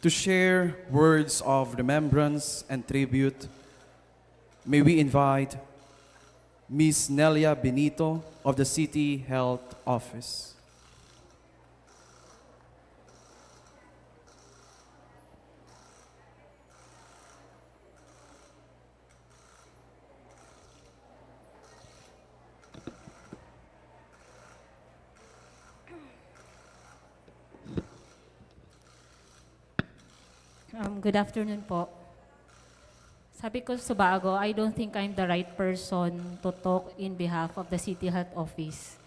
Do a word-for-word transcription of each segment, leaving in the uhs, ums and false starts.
To share words of remembrance and tribute, may we invite Miss Nelia Benito of the City Health Office. Um, good afternoon po. Sabi ko sa bago, I don't think I'm the right person to talk in behalf of the City Health Office.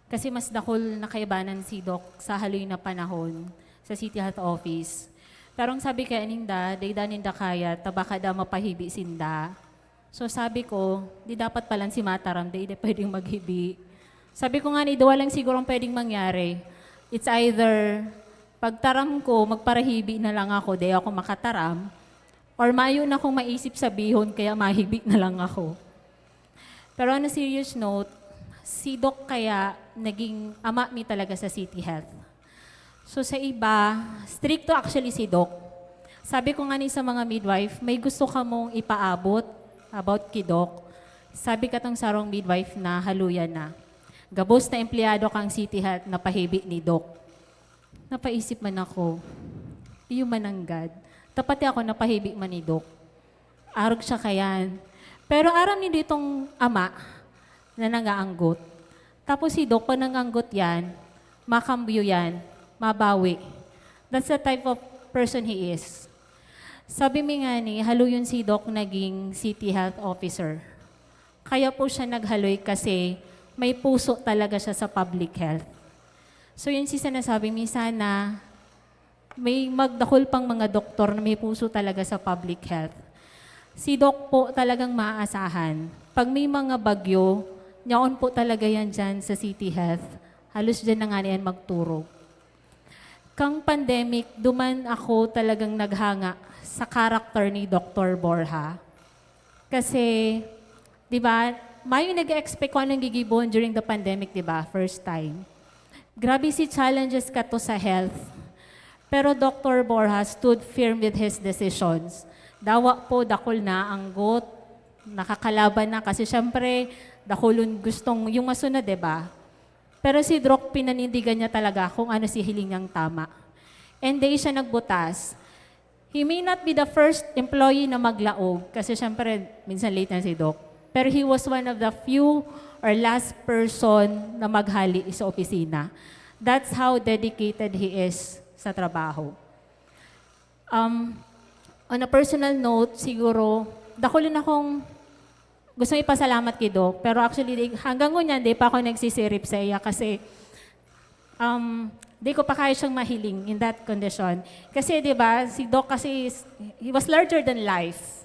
Kasi mas dakul na kaibanan si Doc sa haloy na panahon sa City Health Office. Pero ang sabi kaya ninda, dai da ninda kaya, ta baka da mapahibi sinda. So sabi ko, di dapat palan si mataram, di, di pwedeng maghibi. Sabi ko nga ni, duwa lang siguro ang pwedeng mangyari. It's either pagtaram ko, magparahibi na lang ako, di ako makataram, or mayo na akong maisip sabihon, kaya mahibi na lang ako. Pero on a serious note, si Doc kaya naging ama mi talaga sa City Health. So sa iba, stricto actually si Doc. Sabi ko nga ni sa mga midwife, may gusto kamong ipaabot about ki Doc. Sabi katong sarong midwife na haluyan na. Gabos na empleyado kang City Health na pahibi ni Doc. Napaisip man ako, iyo mananggad. Tapati ako napahibi man ni Doc. Arog siya kayan. Pero aram nindo itong ama na nangaanggot. Tapos si Doc, pag nanganggot yan, makambyo yan, mabawi. That's the type of person he is. Sabi mi nga ni, haluyon si Doc naging city health officer. Kaya po siya naghaloy kasi may puso talaga siya sa public health. So yun si sinasabi mi, sana may magdakul pang mga doktor na may puso talaga sa public health. Si Doc po talagang maaasahan. Pag may mga bagyo, nyaon po talaga yan dyan sa City Health. Halos dyan na nga yan magturog. Kang pandemic, duman ako talagang naghanga sa karakter ni Doktor Borja. Kasi, di ba, mayo nag-expect kung anong gigibohon during the pandemic, di ba? First time. Grabe si challenges kato sa health. Pero Doktor Borja stood firm with his decisions. Dawa po, dakul na anggot, nakakalaban na. Kasi syempre, dakulon gustong yung masunod, di ba? Pero si Doc, pinanindigan niya talaga kung ano si hiling niyang tama. And di siya nagbutas. He may not be the first employee na maglaog, kasi syempre, minsan late na si Doc. Pero he was one of the few or last person na maghali sa opisina. That's how dedicated he is sa trabaho. Um, on a personal note, siguro, dakulon akong gusto ipasalamat ki Doc, pero actually, di, hanggang ngunyan, di pa ako nagsisirip sa iya kasi um, di ko pa kaya siyang mahiling in that condition. Kasi, di ba, si Doc kasi, is, he was larger than life.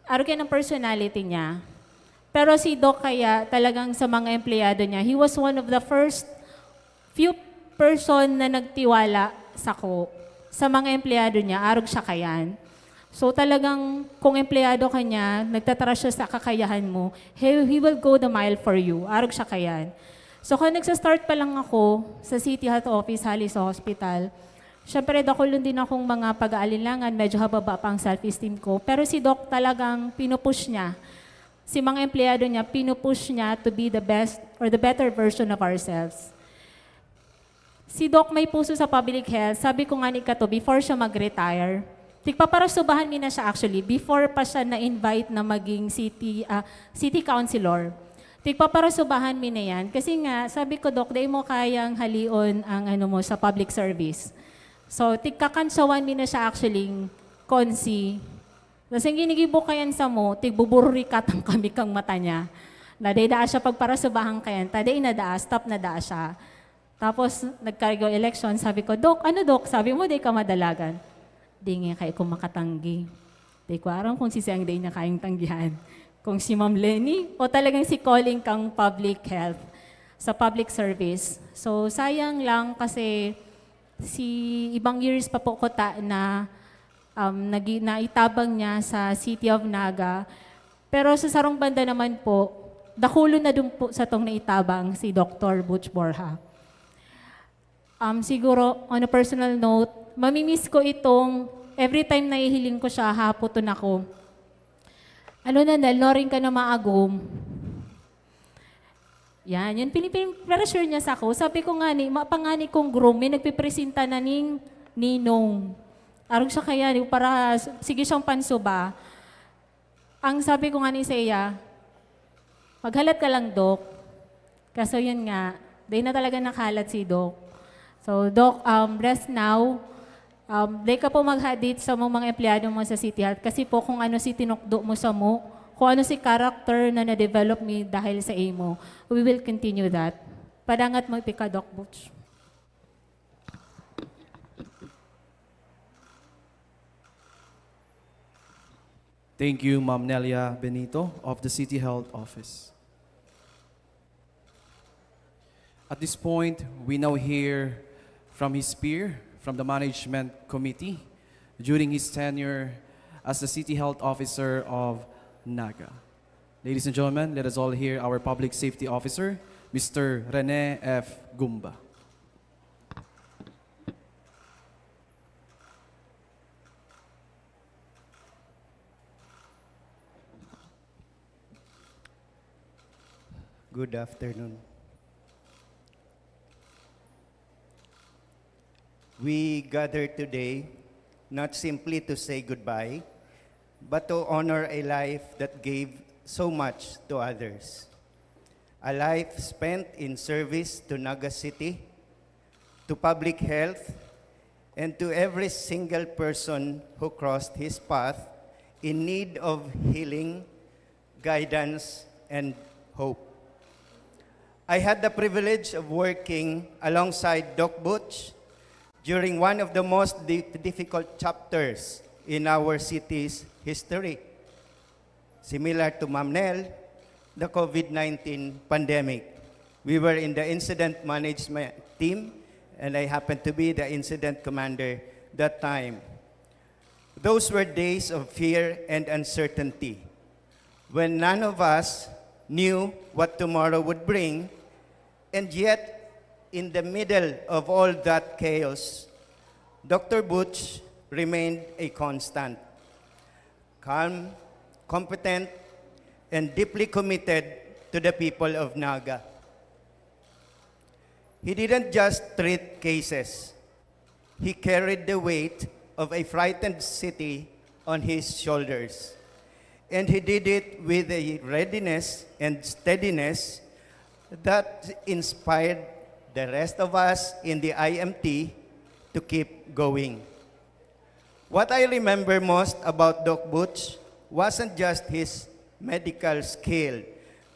Arog yan ang personality niya. Pero si Doc kaya talagang sa mga empleyado niya, he was one of the first few person na nagtiwala sako sa mga empleyado niya, arog siya kayan. So talagang kung empleyado ka niya, nagtatrust siya sa kakayahan mo, he, he will go the mile for you. Arog siya kayan. So kung nagsa-start pa lang ako sa City Health Office, hali sa hospital, syempre dakulon din akong mga pag-aalinlangan, medyo hababa pa ang self-esteem ko. Pero si Doc talagang pinupush niya. Si mga empleyado niya, pinupush niya to be the best or the better version of ourselves. Si Doc may puso sa public health, sabi ko nga ni kato, before siya mag-retire, tigpaparasubahan mi na siya actually, before pa siya na-invite na maging city, ah, city councilor. Tigpaparasubahan mi na yan. Kasi nga, sabi ko, Doc, dai mo kayang halion ang ano mo sa public service. So, tigkakantsawan mi na siya actually, konsi. Kasi ginigibo kayan sa mo, tigbubururikatan kami kang mata niya. Na dai daa siya pagparasubahan kayan, ta dai na daa, stop na daa siya. Tapos, nagkarigaw election, sabi ko, Doc, ano Doc? Sabi mo, di ka madalagan. Di nga kaya ko makatanggi. Di ko aram kung si ang di niya kayang tanggihan. Kung si Ma'am Leni o talagang si calling kang public health sa public service. So, sayang lang kasi si ibang years pa po ko ta na um, nagi, naitabang niya sa City of Naga. Pero sa sarong banda naman po, dakulon na dun po sa tong naitabang si Doktor Butch Borja. Um, siguro, on a personal note, Mamimiss ko itong every time nahihiling ko siya, hahapoton ako. Ano na, Nel, noring ka na maagom? Yan, yun, pinipin-, pressure niya sa ako. Sabi ko nga ni, ma-, pangani kong groom, may nagpipresenta na ning ninong. Arog siya kaya, ni, para s-, sige siyang pansuba. Ang sabi ko nga ni sa iya, "Maghalat ka lang, Doc." Kaso yun nga, dai na talaga nakahalat si Doc. So, Doc, um, rest now. Um, dai ka po maghadit sa mga, mga empleyado mo sa City Health kasi po kung ano si tinukdo mo sa mo, kung ano si character na na-develop mi dahil sa imo, we will continue that. Padangat mo tika, Doc Butch. Thank you, Ma'am Nelia Benito of the City Health Office. At this point, we now hear from his peer from the Management Committee during his tenure as the City Health Officer of Naga. Ladies and gentlemen, let us all hear our Public Safety Officer, Mister Rene F. Gumba. Good afternoon. We gather today not simply to say goodbye, but to honor a life that gave so much to others. A life spent in service to Naga City, to public health, and to every single person who crossed his path in need of healing, guidance, and hope. I had the privilege of working alongside Doc Butch during one of the most di- difficult chapters in our city's history. Similar to Ma'am Nel, the COVID nineteen pandemic. We were in the incident management team, and I happened to be the incident commander that time. Those were days of fear and uncertainty, when none of us knew what tomorrow would bring, and yet, in the middle of all that chaos, Doctor Butch remained a constant. Calm, competent, and deeply committed to the people of Naga. He didn't just treat cases. He carried the weight of a frightened city on his shoulders. And he did it with a readiness and steadiness that inspired the rest of us in the I M T to keep going. What I remember most about Doc Butch wasn't just his medical skill,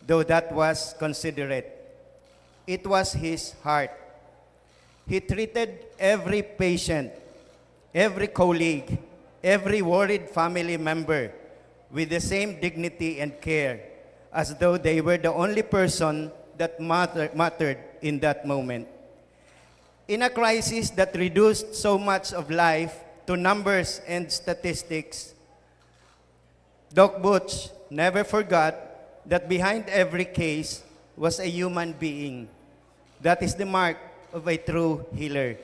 though that was considerate. It was his heart. He treated every patient, every colleague, every worried family member with the same dignity and care, as though they were the only person that matter- mattered in that moment. In a crisis that reduced so much of life to numbers and statistics, Doc Butch never forgot that behind every case was a human being. That is the mark of a true healer.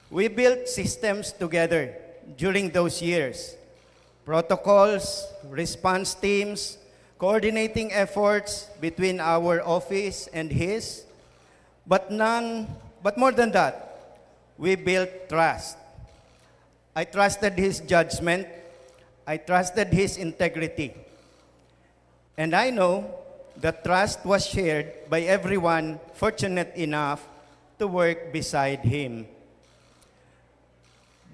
We built systems together during those years. Protocols, response teams, coordinating efforts between our office and his. But none, but more than that, we built trust. I trusted his judgment. I trusted his integrity. And I know that trust was shared by everyone fortunate enough to work beside him.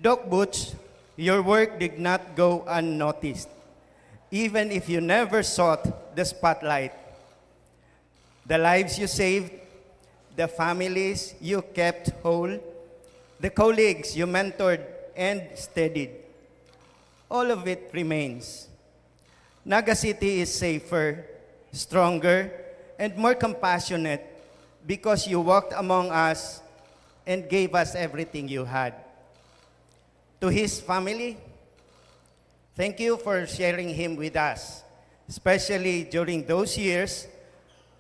Doc Butch, your work did not go unnoticed, even if you never sought the spotlight. The lives you saved, the families you kept whole, the colleagues you mentored and steadied, all of it remains. Naga City is safer, stronger, and more compassionate because you walked among us and gave us everything you had. To his family, thank you for sharing him with us, especially during those years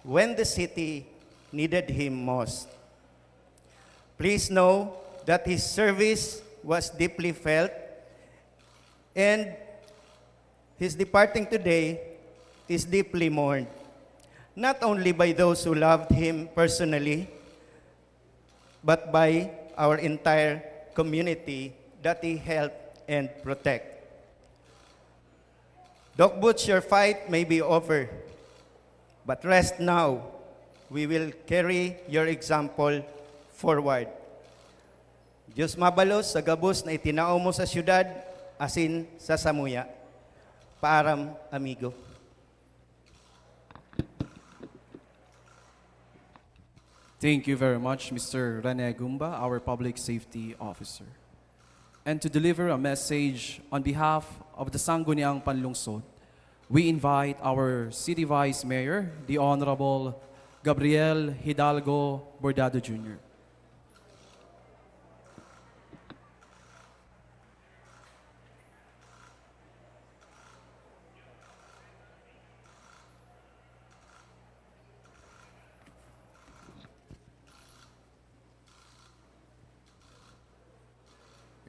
when the city needed him most. Please know that his service was deeply felt, and his departing today is deeply mourned, not only by those who loved him personally, but by our entire community that he helped and protect. Doc Butch, your fight may be over, but rest now. We will carry your example forward. Diyos mabalos sa gabos na itinao mo sa syudad asin sa samuya. Paaram, amigo. Thank you very much, Mister Rene Agumba, our Public Safety Officer. And to deliver a message on behalf of the Sangguniang Panlungsod, we invite our City Vice Mayor, the Honorable Gabriel Hidalgo Bordado Junior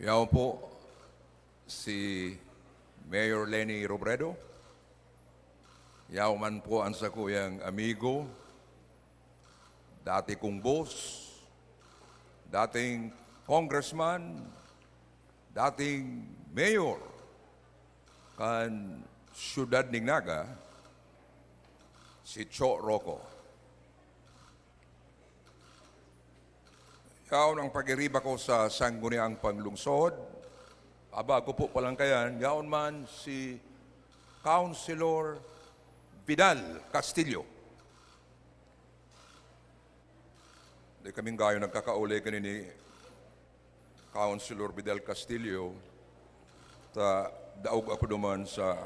Yaon po si Mayor Leni Robredo. Yaon man po ang sakuyang amigo, dati kong boss, dating congressman, dating mayor kan siyudad nin Naga, si Cho Roco. Yaon ang pagiriba ko sa Sangguniang Panglungsod. Abago po palang kayan, yaon man si Councilor Vidal Castillo. Di kaming gayo nagkakauli kanini Councilor Vidal Castillo, ta daog ako duman sa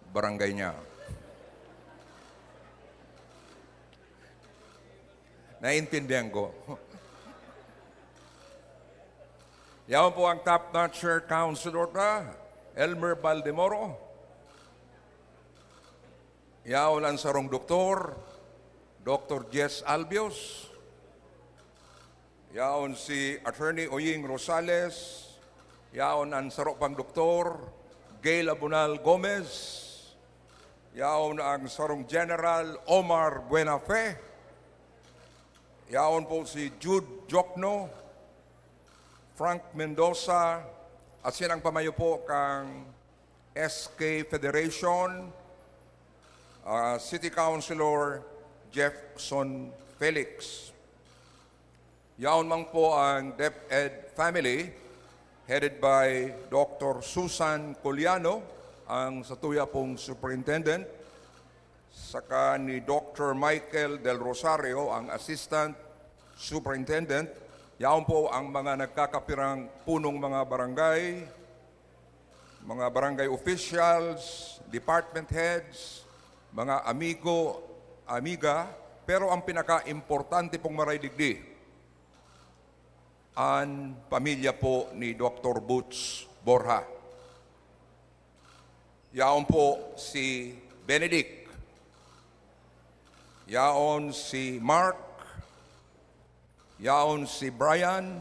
barangay niya. Naiintindihan ko. Yaon po ang top-notcher councilor na, Elmer Baldemoro. Yaon ang sarong doktor, Doktor Jess Albios. Yaon si Attorney Oying Rosales. Yaon ang saro pang doktor, Gail Abunal Gomez. Yaon ang sarong General Omar Buenafe. Yaon po si Jude Jokno, Frank Mendoza, asin ang pamayo po kang S K Federation, ah, City Councilor Jefferson Felix. Yaon man po ang DepEd family, headed by Doctor Susan Coliano, ang satuya pong superintendent, saka ni Doctor Michael Del Rosario, ang assistant superintendent. Yaon po ang mga nagkakapirang punong mga barangay, mga barangay officials, department heads, mga amigo, amiga, pero ang pinaka-importante pong maray digdi, an pamilya po ni Doktor Boots Borja. Yaon po si Benedict. Yaon si Mark. Yaon si Brian.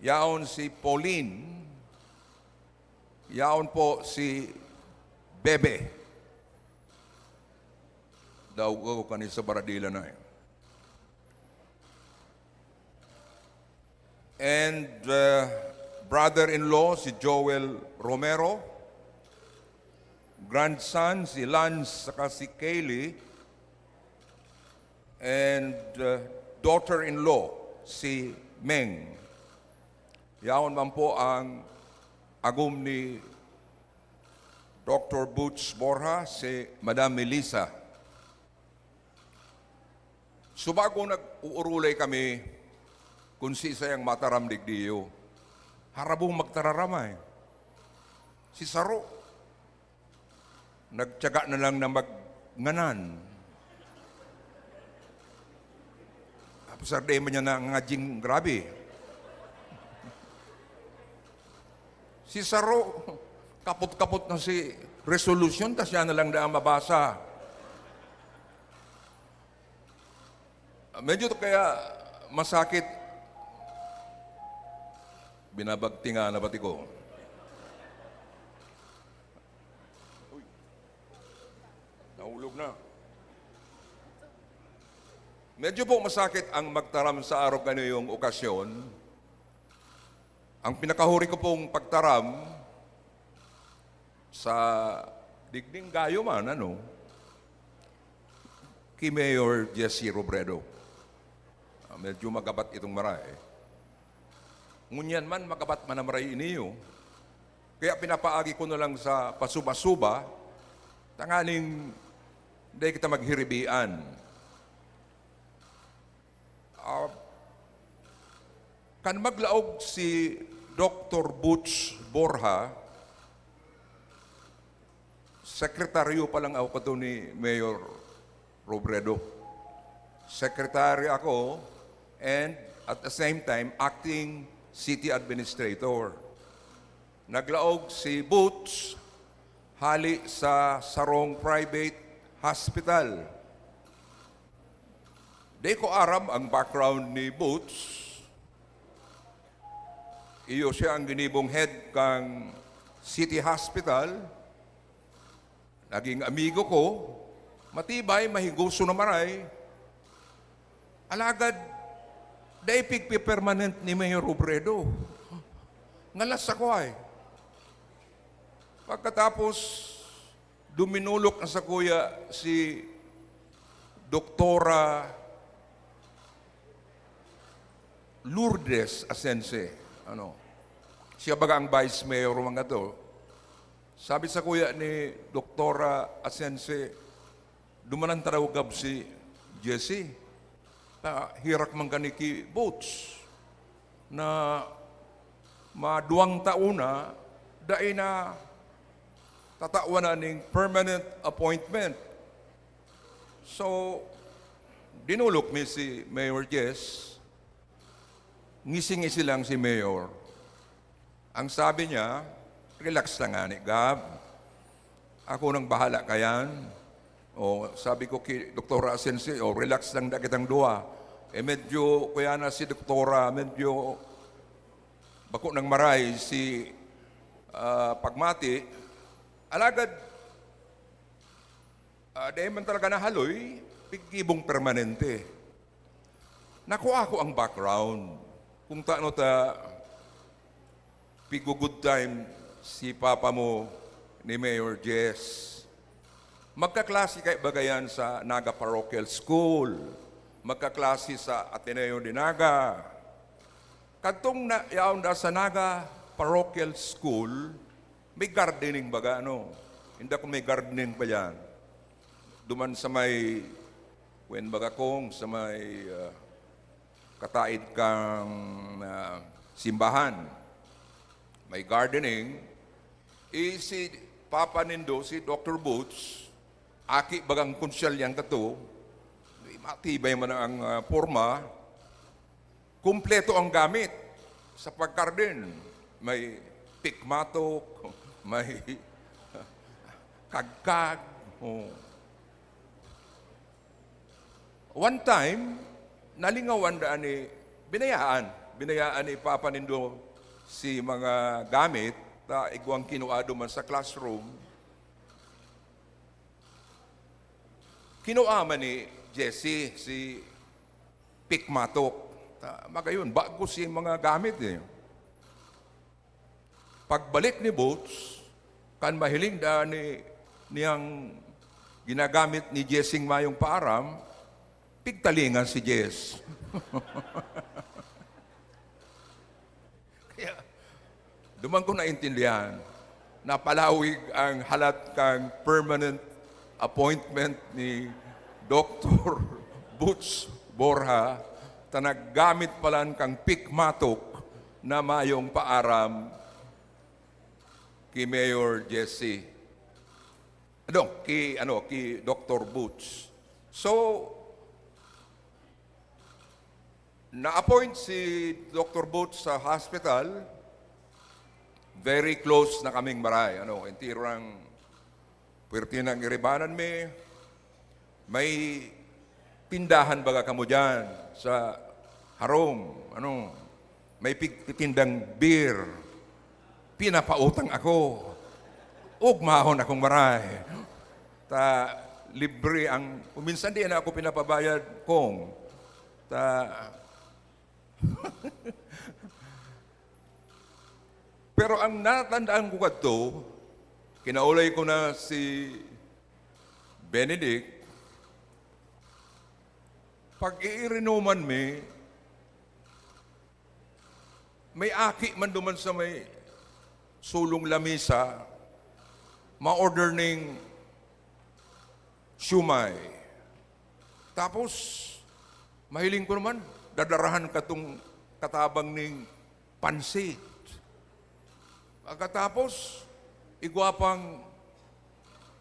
Yaon si Pauline. Yaon po si Bebe. Daog ako kani sa baradila na eh. And uh, brother-in-law si Joel Romero, grandson si Lance saka si Kaylee, and uh, daughter-in-law si Meng. Yaon man po ang agom ni Doctor Boots Borja, si Madam Melissa. Subago nag-uurulay kami kun siisay ang mataram digdiyo. Harabong magtararamay. Si Saro, nagtiyaga na lang na magnganan. Tapos arday man niya na ngadjing grabe. Si Saro, kapot-kapot na si resolution, tas siya na lang daan mabasa. Medyo to kaya masakit. Binabagtingan na pati ko. Uy. Nahulog na. Medyo po masakit ang magtaram sa arog kaniyong okasyon. Ang pinakahuri ko pong pagtaram sa digding gayo man, ano, ki Mayor Jesse Robredo. Ah, medyo magabat itong maray. Ngunyan man, magabat man ang maray iniyo. Kaya pinapaagi ko na lang sa pasuba-suba, tanganing dai kita maghiribian. Ah, kan maglaog si Doktor Butch Borja, sekretaryo pa lang ako kato ni Mayor Robredo. Secretary ako and at the same time, acting city administrator. Naglaog si Butch hali sa sarong private hospital. Di ko aram ang background ni Butch. Iyo siya ang ginibong head kang City Hospital. Naging amigo ko, matibay, mahigoso na maray. Alagad, dai pigpipermanent ni Mayor Robredo. Ngalas ako ay. Pagkatapos, duminulok na sakuya si Doktora Lourdes Asense. Ano? Siya baga ang vice mayor mga to. Sabi sakuya ni Doktora Asense, "Dumanan ta daw gab si Jesse. Ta, herak man kani ki Boots na maduwang taon na, dai na tatawan na ning permanent appointment." So, dinulok mi si Mayor Jess. Ngisi-ngisi lang si Mayor. Ang sabi niya, "Relax lang ngani, Gab. Ako nang bahala kayan." O, sabi ko ki Doktora Asensi, "O, relax lang da kitang duwa." Eh, medyo, kuya na si Doktora, medyo bako nang maray si, ah, pagmati. Alagad, ah, dai man talaga nahaloy, piggibong permanente. Nakuha ko ang background. Kung taano ta pigo-good time si papa mo ni Mayor Jess. Magkaklase kay bagayan sa Naga Parochial School. Magkaklase sa Ateneo de Naga. Kadtong na, yaon da sa Naga Parochial School, may gardening baga, ano? Inda ko may gardening pa yan. Duman sa may, kwen baga kong, sa may, ah, kataid kang, ah, simbahan. May gardening. Eh, si Papa nindo, si Doktor Boots, aki bagang konsyal yan kato, matibay man ang, ah, porma, kumpleto ang gamit sa pagkardin. May pikmatok, may kagkag. Oh. One time, nalingawan daan ni, binayaan, binayaan ni Papa nindo si mga gamit, ta igwang kinuado man sa classroom. Kinuha man ni Jesse si pikmatok. Ta, magayon, bago si mga gamit eh. Pagbalik ni Boots, kan mahiling da ni, niyang ginagamit ni Jessing mayong paaram, pigtalingan si Jess. Kaya, duman ko naintindihan, napalawig ang halat kang permanent appointment ni Doktor Boots Borja, ta naggamit palan kang pikmatok na mayong paaram ki Mayor Jesse. Ano, ki, ano, ki Doktor Boots. So, na-appoint si Doktor Boots sa hospital. Very close na kaming maray. Ano, entiro nang puwerte nang iribanan mi. May Tindahan baga kamo diyan sa harong, ano, may pigtitindang beer. Pinapautang ako. Ugmahon akong maray. Ta, libre ang, kung minsan di na ako pinapabayad, kong. Ta, pero ang natandaan ko kadto, kinaulay ko na si Benedict, pag-iirinuman mi, may aki man duman sa may sulong lamesa, ma-order ning siomai. Tapos, mahiling ko naman, dadarahan katong katabang ning pansit. Pagkatapos, igwa pang,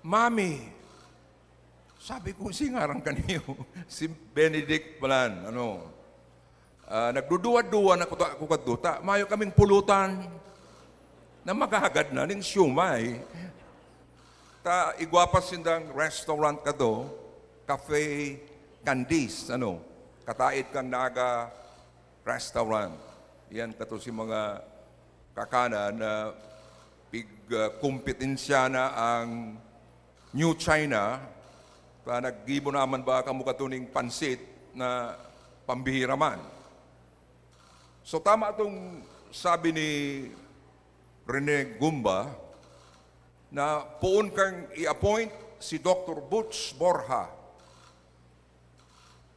"Mami," sabi ko, "Si ngaran kaniyo?" "Si Benedict Balan, ano." Ah, nagduduwa-duwa na kuta-, ako kadto, ta mayo kaming pulutan na magahagad na ning siomai. Ta igwa pa sindang restaurant kadto, Cafe Candice, ano, kataid kan Naga Restaurant. Yan kadto si mga kakanan na pig-, ah, kompetensya na ang New China, ta naggibo naman ba kamo kato ning pansit na pambihira man? So, tama itong sabi ni Rene Gumba na poon kang i-appoint si Doctor Butch Borja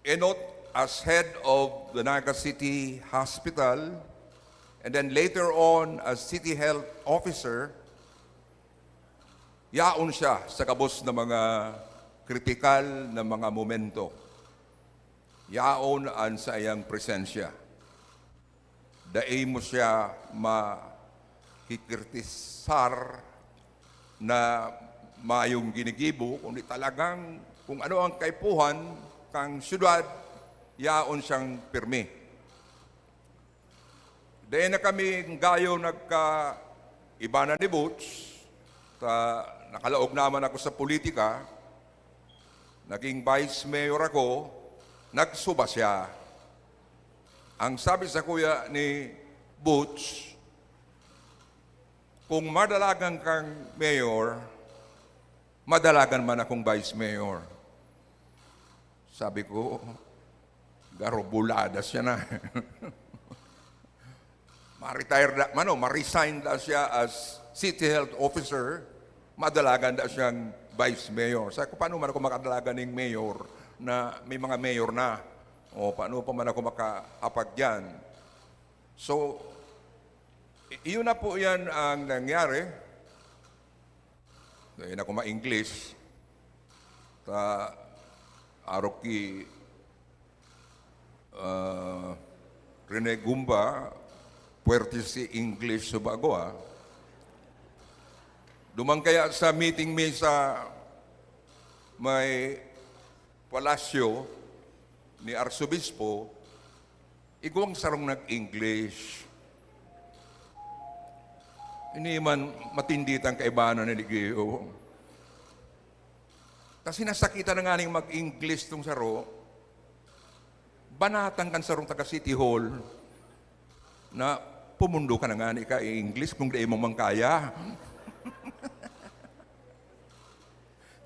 Enot as head of the Naga City Hospital, and then later on as City Health Officer, yaon siya sa gabos na mga kritikal na mga momento. Yaon an saiyang presensya. Dai mo siya makikritisar na mayong ginigibo, kundi talagang kung ano ang kaipuhan kan syudad, yaon siyang pirmi. Dai na kami gayo nagkaibanan ni Boots, ta nakalaog naman ako sa politika, naging vice mayor ako, nagsuba siya. Ang sabi sakuya ni Boots, "Kung madalagan kang mayor, madalagan man akong vice mayor." Sabi ko, "Garo, bulada siya na." Ma-retire da, mano, ma-resign da siya as city health officer, madalagan da siyang vice mayor. Sabi ko, "Paano man ako makadalagan ning mayor na may mga mayor na? O paano pa man ako makaapag diyan?" So, i-, iyon na po yan ang nangyari. Dai na ako ma-English. Ta, arog ki, ah, Rene Gumba, puwerte si English sa bago, ah. Duman kaya sa meeting mi sa may palasyo ni Arsobispo, igwang sarong nag-English. Ini man matindi tang kaibanan ni Ligeo. Kasi nasakitan na nganing mag-English tong saro, banatan kan sarong taga City Hall na pumundo ka na ngani ka English kung dai mo man kaya.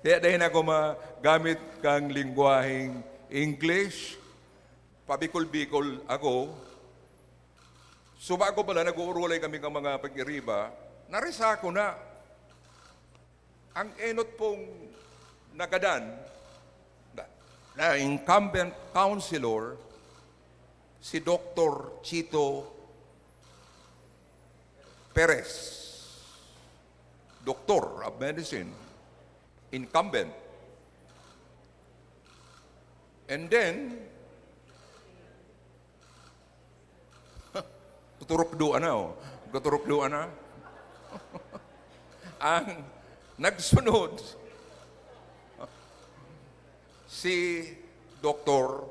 Kaya dai na ako magamit kang lengguwaheng English, pabikol-bikol ako. Suba ko pala, nag-uurulay kami kan mga pag-iriba, narisa ko na. Ang enot pong nagadan, na, na incumbent councilor, si Doktor Chito Perez, Doctor of Medicine, incumbent. And then, tuturukdoan na, oh. Tuturukdoan na. Ang nagsunod, si Doktor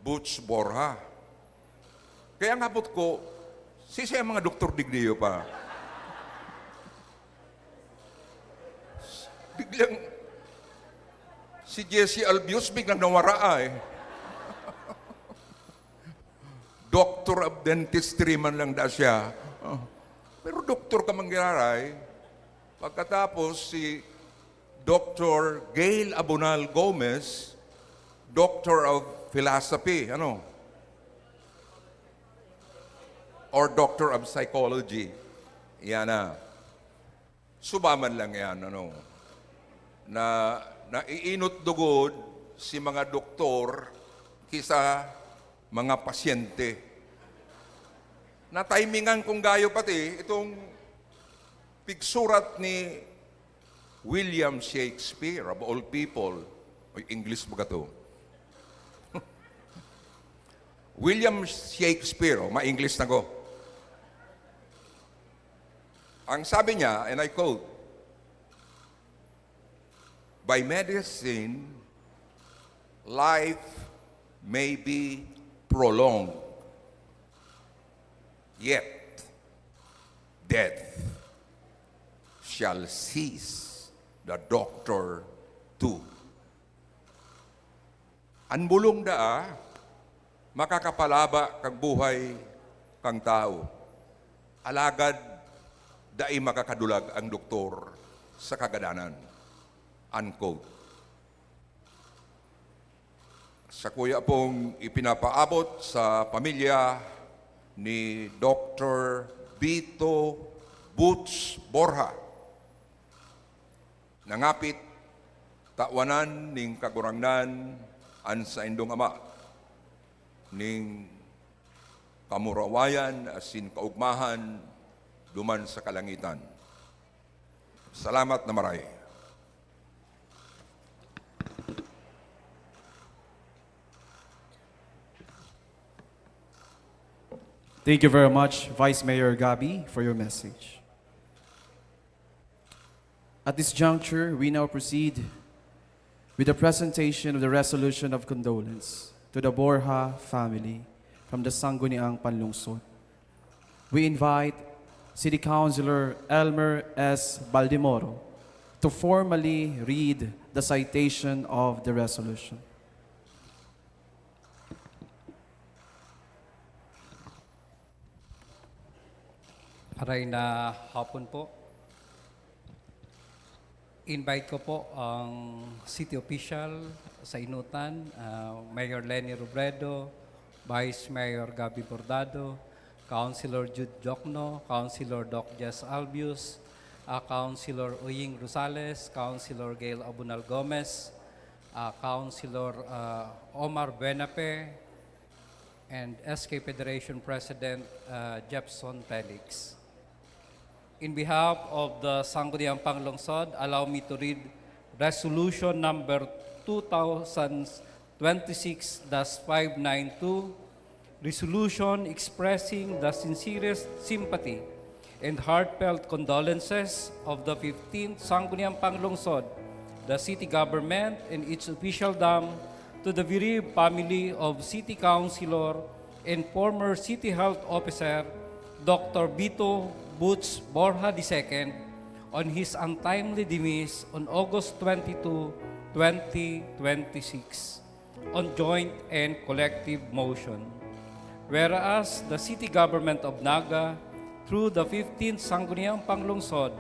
Butch Borja. Kaya ang hapot ko, sisay ang mga doktor digdiyo pa? Biglang, Si Jesse Albius biglang nawara ay. Doctor of Dentistry man lang da siya. Oh. Pero doktor ka manggiraray. Pagkatapos, si Doctor Gail Abunal Gomez, Doctor of Philosophy, ano? Or Doctor of Psychology. Yan na. Suba man lang yan, ano? Na, naiinot dugod si mga doktor kisa mga pasyente. Natimingan kong gayo pati itong pigsurat ni William Shakespeare, of all people. Uy, English ba to? William Shakespeare, o, ma-English na ko. Ang sabi niya, and I quote, "By medicine, life may be prolonged, yet death shall seize the doctor too." An bolong daa makakapalaba kan buhay kan tawo, alagad dai makakadulag an doktor sa kagadanan. Unquote. Sakuya pong ipinapaabot sa pamilya ni Doktor Vito Boots Borja. Nangapit, tawanan nin Kagurangnan an saindong ama, nin kamurawayan asin kaogmahan duman sa kalangitan. Salamat na maray. Thank you very much, Vice Mayor Gabby, for your message. At this juncture, we now proceed with the presentation of the resolution of condolence to the Borja family from the Sangguniang Panlungsod. We invite City Councilor Elmer S. Baldemoro to formally read the citation of the resolution. Aray na hapon po. Invite ko po ang city official sa Inutan, ah, Mayor Leni Robredo, Vice Mayor Gabby Bordado, Councilor Jude Jocno, Councilor Doc Jess Albius, ah, Councilor Uying Rosales, Councilor Gail Abunal Gomez, ah, Councilor ah, Omar Buenafe, and S K Federation President uh, Jepson Felix. In behalf of the Sangguniang Panglungsod, allow me to read Resolution Number two thousand twenty-six dash five nine two, Resolution expressing the sincerest sympathy and heartfelt condolences of the fifteenth Sangguniang Panglungsod, the city government, and its officialdom to the bereaved family of City Councilor and former City Health Officer Doctor Vito Boots Borja the second on his untimely demise on August twenty-two, twenty twenty-six, on joint and collective motion. Whereas the City Government of Naga, through the fifteenth Sangguniang Panglungsod,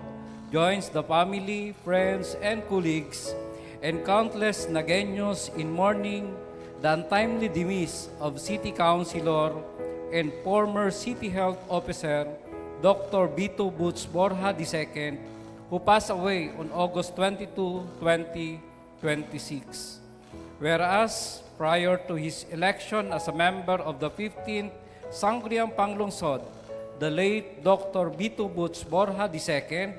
joins the family, friends, and colleagues, and countless Nagueños in mourning the untimely demise of City Councilor and former City Health Officer Doctor Vito Boots Borja the second, who passed away on August twenty-two, twenty twenty-six. Whereas, prior to his election as a member of the fifteenth Sangguniang Panglungsod, the late Doctor Vito Boots Borja the second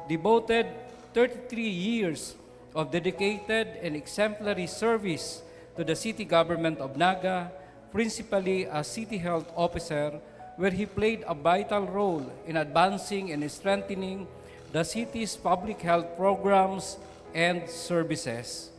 devoted thirty-three years of dedicated and exemplary service to the city government of Naga, principally as city health officer, where he played a vital role in advancing and strengthening the city's public health programs and services.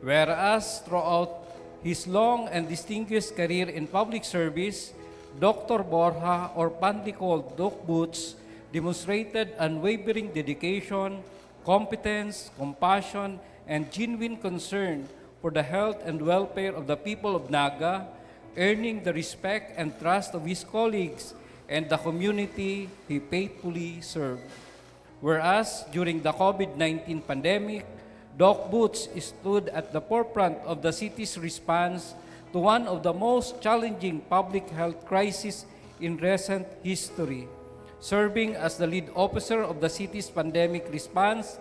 Whereas throughout his long and distinguished career in public service, Doctor Borja, or fondly called Doc Boots, demonstrated unwavering dedication, competence, compassion, and genuine concern for the health and welfare of the people of Naga, earning the respect and trust of his colleagues and the community he faithfully served. Whereas during the COVID nineteen pandemic, Doc Boots stood at the forefront of the city's response to one of the most challenging public health crises in recent history, serving as the lead officer of the city's pandemic response,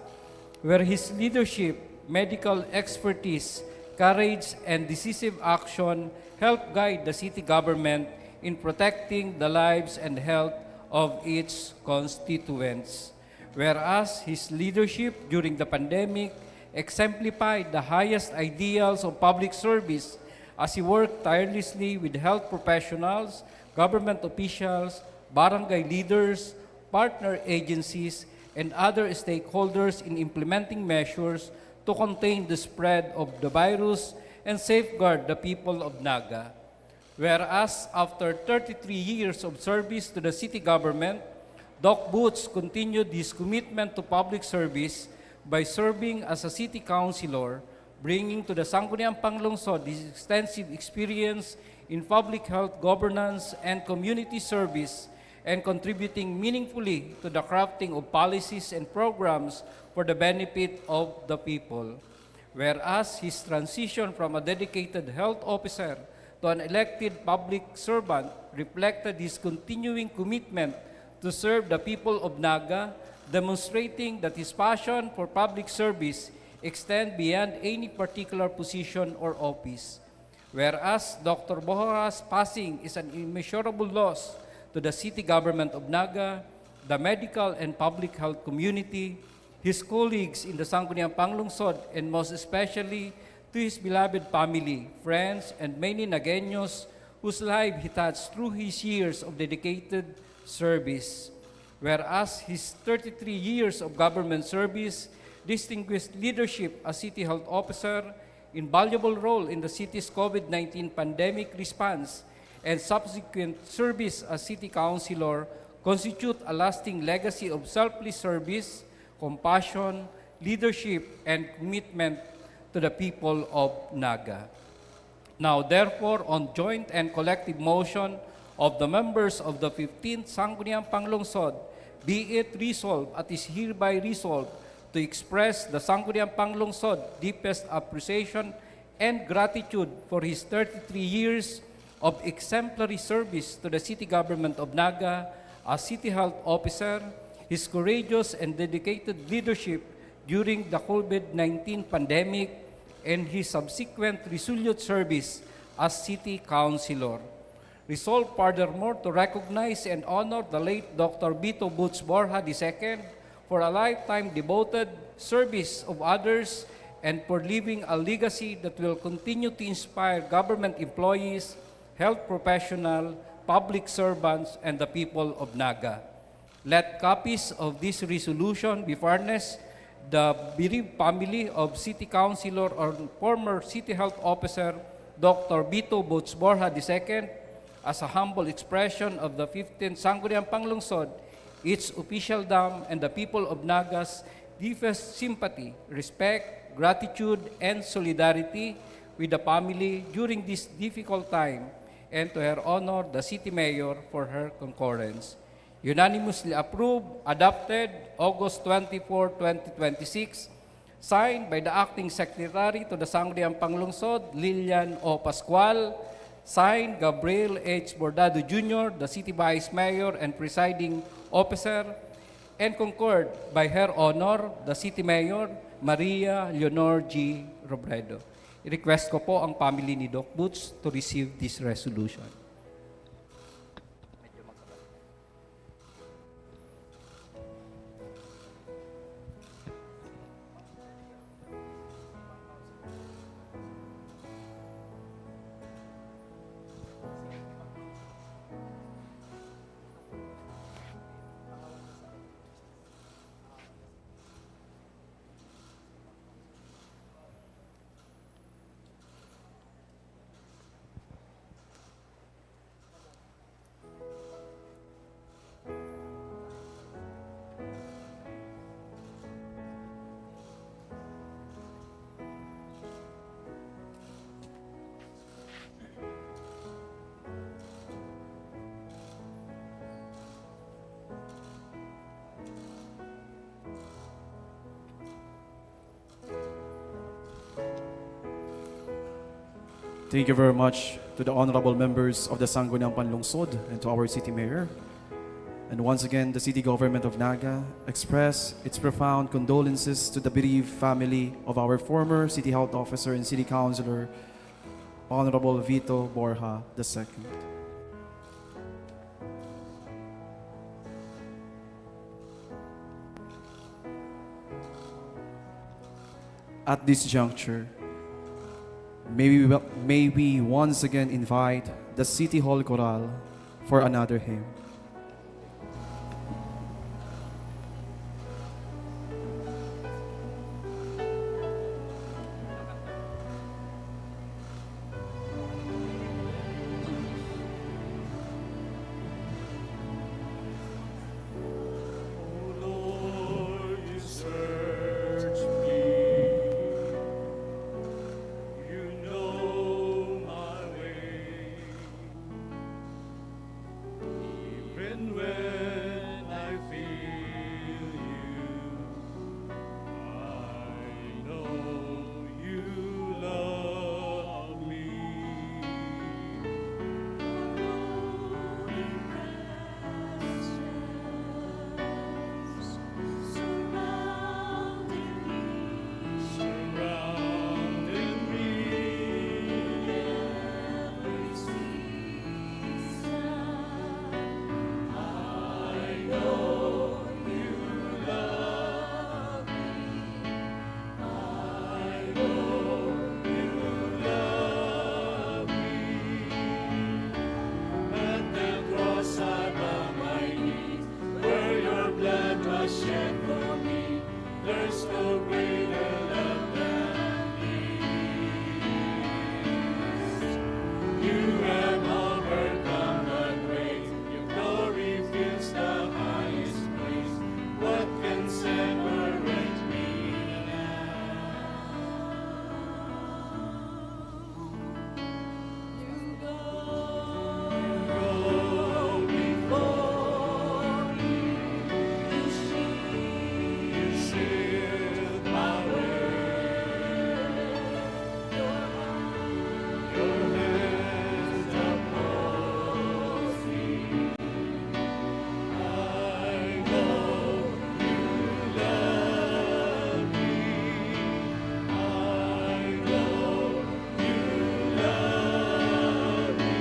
where his leadership, medical expertise, courage, and decisive action helped guide the city government in protecting the lives and health of its constituents. Whereas his leadership during the pandemic exemplified the highest ideals of public service as he worked tirelessly with health professionals, government officials, barangay leaders, partner agencies, and other stakeholders in implementing measures to contain the spread of the virus and safeguard the people of Naga. Whereas after thirty-three years of service to the city government, Doc Boots continued his commitment to public service by serving as a city councilor, bringing to the Sangguniang Panglungsod his extensive experience in public health governance and community service, and contributing meaningfully to the crafting of policies and programs for the benefit of the people. Whereas his transition from a dedicated health officer to an elected public servant reflected his continuing commitment to serve the people of Naga, demonstrating that his passion for public service extend beyond any particular position or office. Whereas Doctor Borja's passing is an immeasurable loss to the city government of Naga, the medical and public health community, his colleagues in the Sangguniang Panglungsod, and most especially to his beloved family, friends, and many Nagueños whose life he touched through his years of dedicated service. Whereas his thirty-three years of government service, distinguished leadership as city health officer, invaluable role in the city's COVID nineteen pandemic response, and subsequent service as city councilor constitute a lasting legacy of selfless service, compassion, leadership, and commitment to the people of Naga. Now, therefore, on joint and collective motion of the members of the fifteenth Sangguniang Panglungsod, be it resolved at is hereby resolved to express the Sangguniang Panglungsod deepest appreciation and gratitude for his thirty-three years of exemplary service to the city government of Naga as city health officer, his courageous and dedicated leadership during the COVID nineteen pandemic, and his subsequent resolute service as city councilor. Resolve furthermore to recognize and honor the late Doctor Vito Boots Borja the second for a lifetime devoted service of others and for leaving a legacy that will continue to inspire government employees, health professional, public servants, and the people of Naga. Let copies of this resolution be furnished the bereaved family of City Councilor or former City Health Officer Doctor Vito Boots Borja the second as a humble expression of the fifteenth Sangguniang Panglungsod, its officialdom, and the people of Naga's deepest sympathy, respect, gratitude, and solidarity with the family during this difficult time, and to her honor, the City Mayor, for her concurrence. Unanimously approved, adopted, August twenty-four, twenty twenty-six, signed by the Acting Secretary to the Sangguniang Panglungsod, Lilian O. Pascual, signed Gabriel H. Bordado Junior, the City Vice Mayor and Presiding Officer, and concurred by Her Honor, the City Mayor, Maria Leonor G. Robredo. I-request ko po ang family ni Doc Boots to receive this resolution. Thank you very much to the honorable members of the Sangguniang Panlungsod and to our city mayor. And once again, the city government of Naga express its profound condolences to the bereaved family of our former city health officer and city councilor, Honorable Vito Borja the second. At this juncture, may we, may we once again invite the City Hall Chorale for another hymn. O Lord, you search me. You know my way. Even when I feel you, I know you love me. Holy presence surrounding me, surrounding me in every season. I know you love me. I know you love me. At the cross I bow my knee, where your blood was shed for me. There's no greater love than this. You have overcome the grave. Your glory fills the highest place. What can separate me now? You go before me. You shield, you shield my way. Your hand, your hand upholds me. I know you love me. I know you love me.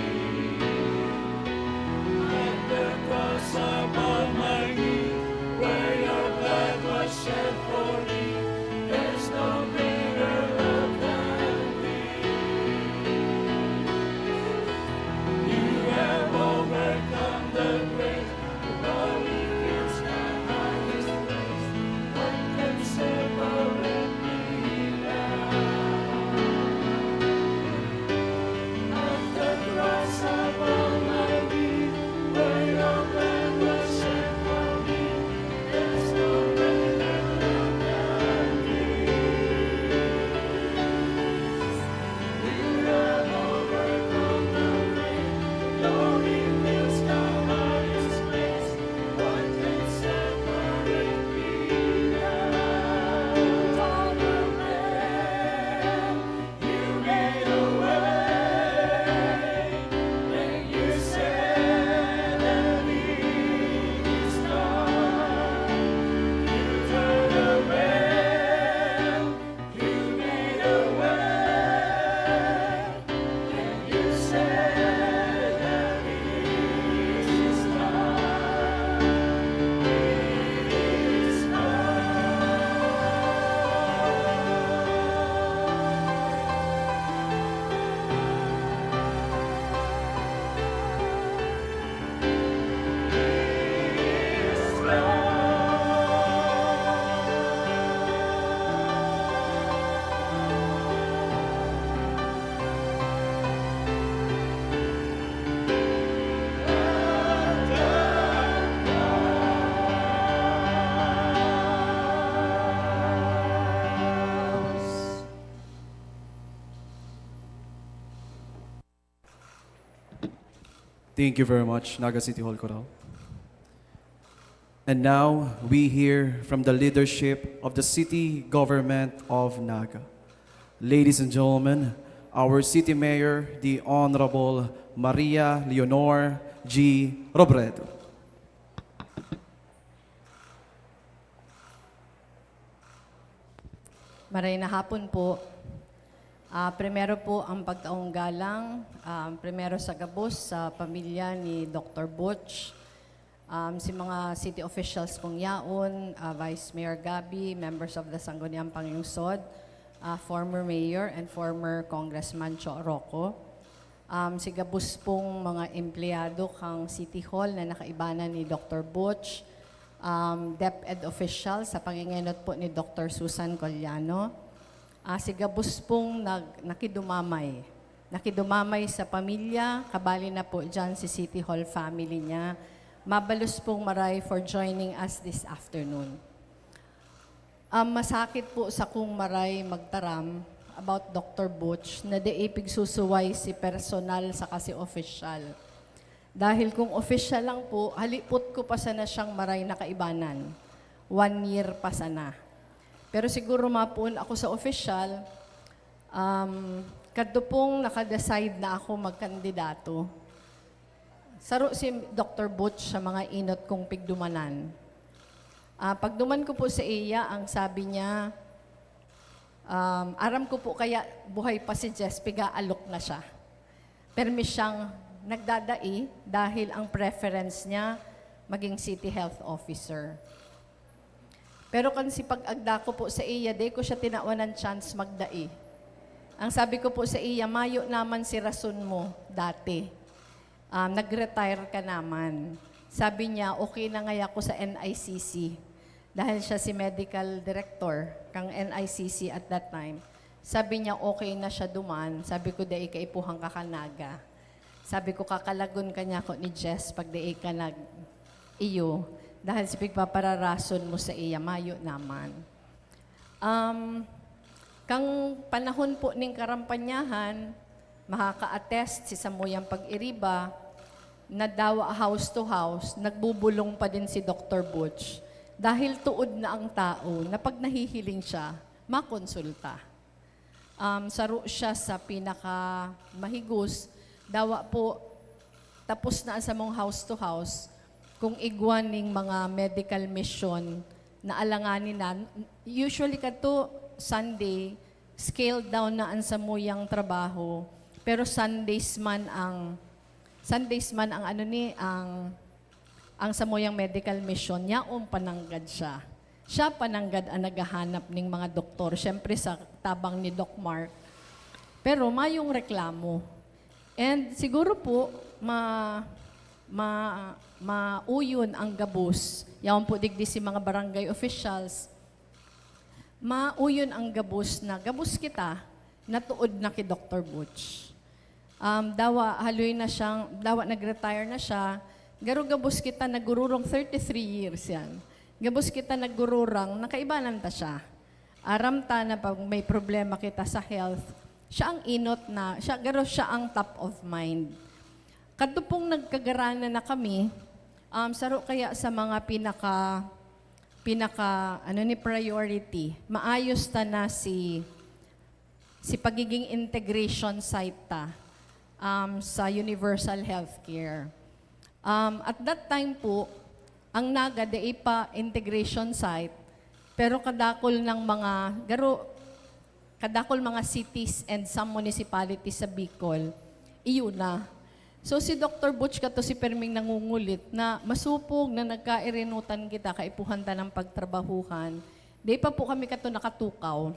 At the cross I bow my knee, where your blood was shed for me. There's no greater love than this. You have overcome the grave. Your glory fills the highest place. What can separate me now? At the cross I bow my knee, where your blood was shed for me. There's no greater love than this. You have overcome the grave. Glory fills the highest place. What can separate me now? Father, you made a way when you said that it is done. You turned around, you made a way when you said that it is done. It is done. Thank you very much, Naga City Hall Chorale. And now, we hear from the leadership of the City Government of Naga. Ladies and gentlemen, our City Mayor, the Honorable Maria Leonor G. Robredo. Maray na hapon po. Ah, primero po ang pagtaong galang, ah, primero sa gabos sa pamilya ni Doctor Butch, um, si mga city officials pong yaon, ah, Vice Mayor Gabby, members of the Sangguniang Panglungsod, ah, former Mayor and former Congressman Cho Rocco. Um, si gabos pong mga empleyado kang City Hall na nakaibanan ni Doctor Butch, um, DepEd official sa pangingenot po ni Doctor Susan Collano. Ah, si gabos pong nag-, nakidumamay. Nakidumamay sa pamilya, kabali na po dyan si City Hall family niya. Mabalos pong maray for joining us this afternoon. Um, masakit po sa kung maray magtaram about Doctor Butch na di ipigsusuway si personal saka si opisyal. Dahil kung opisyal lang po, halipot ko pa sana siyang maray na kaibanan. One year pa sana. Pero siguro mapoon ako sa opisyal, um, kadto pong nakadecide na ako magkandidato. Saro si Doctor Butch sa mga inot kong pigdumanan. Ah, pagduman ko po sa iya, ang sabi niya, um, aram ko po kaya buhay pa si Jess, piga-alok na siya. Permi siyang nagdadai dahil ang preference niya maging city health officer. Pero kan si pag-agda ko po sa iya, di ko siya tinawan ng chance magdai. Ang sabi ko po sa iya, "Mayo naman si rason mo dati. Um, nag-retire ka naman." Sabi niya, "Okay na ngaya ako sa N I C C." Dahil siya si medical director kang N I C C at that time. Sabi niya, "Okay na siya duman." Sabi ko, "Dai kaipuhan ka kan Naga." Sabi ko, "Kakalagon ka niya ako ni Jess pag dai ka nag-iyo, dahil sa pigpapararason mo sa iya, mayo naman." Um, kang panahon po ning karampanyahan, makaka-attest si samuyang pag-iriba na dawa house to house, nagbubulong pa din si Doctor Butch. Dahil tuod na ang tao na pag nahihiling siya, makonsulta. Um, saro siya sa pinaka mahigos. Dawa po, tapos na ang samong house to house, kung igwa ning mga medical mission na alanganin na, usually kadto Sunday, scaled down na ang samuyang trabaho, pero Sundays man ang, Sundays man ang ano ni, ang, ang samuyang medical mission, yaon pa nanggad siya. Siya pa nanggad ang naghahanap ning mga doktor, syempre sa tabang ni Doc Mark. Pero mayong reklamo. And siguro po, ma-, ma-, mauyon ang gabos. Yaon po digdi si mga barangay officials. Mauyon ang gabos na gabos kita na tuod na ki Doctor Butch. Um, dawa, haloy na siyang, dawa nag-retire na siya. Garo gabos kita nagururong, thirty-three years yan. Gabos kita nagururang, nakaibanan ta siya. Aram ta na pag may problema kita sa health, siya ang inot na, siya, garo siya ang top of mind. Kadto pong nagkagaranan na kami, um, saro kaya sa mga pinaka, pinaka, ano ni, priority, maayos ta na si, si pagiging integration site ta, um, sa universal healthcare. Um, at that time po, ang Naga dai pa integration site, pero kadakol ng mga, garo, kadakol mga cities and some municipalities sa Bicol, iyo na. So, si Doctor Butch kato si perming nangungulit na masupog na nagkairinutan kita, kaipuhan ta ng pagtrabahuhan. Di pa po kami kato nakatukaw.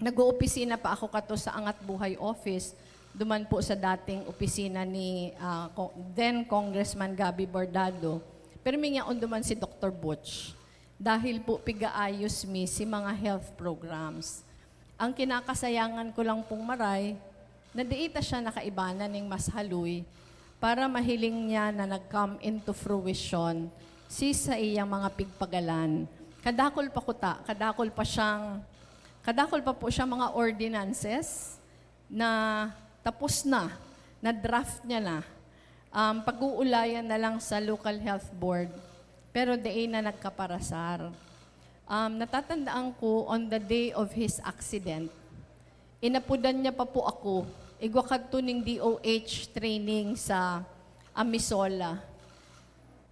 Nag-oopisina pa ako kato sa Angat Buhay Office, duman po sa dating opisina ni, ah, Co-, then Congressman Gabby Bordado. Perming yaon duman si Doctor Butch. Dahil po pigaayos mi si mga health programs. Ang kinakasayangan ko lang pong maray, na dai ta siya nakaibanan ning mas haloy para mahiling niya na nag-come into fruition si saiyang mga pigpagalan. Kadakol pa kuta, kadakol pa siyang, kadakol pa po siya mga ordinances na tapos na, na-draft niya na. Um, pag-uulayan na lang sa local health board, pero dai na nagkaparasar. Um, natatandaan ko, on the day of his accident, Inapodan niya pa po ako. Igwa kadto ning D O H training sa Amisola.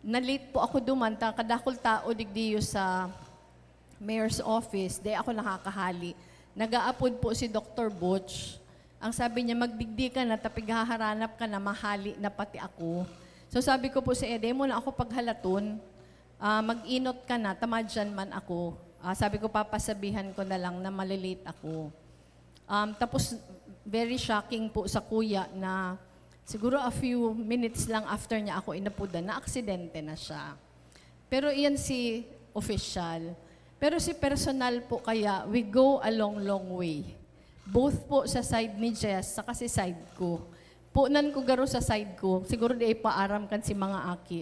Na-late po ako duman, ta kadakul tao digdiyo sa mayor's office, di ako nakakahali. Nag-aapod po si Doktor Butch. Ang sabi niya, "Magdigdi ka na, ta pighaharanap ka na, mahali na pati ako." So sabi ko po sa iya, "Di mo na ako paghalaton. Ah, mag-inot ka na, ta madyan man ako." Ah, sabi ko, "Papasabihan ko na lang na malilate ako." Um, tapos, very shocking po sa kuya na siguro a few minutes lang after niya ako inapodan, na aksidente na siya. Pero iyan si official. Pero si personal po kaya, we go a long, long way. Both po sa side ni Jess, saka si side ko. Punan ko garo sa side ko. Siguro di paaram kan si mga aki.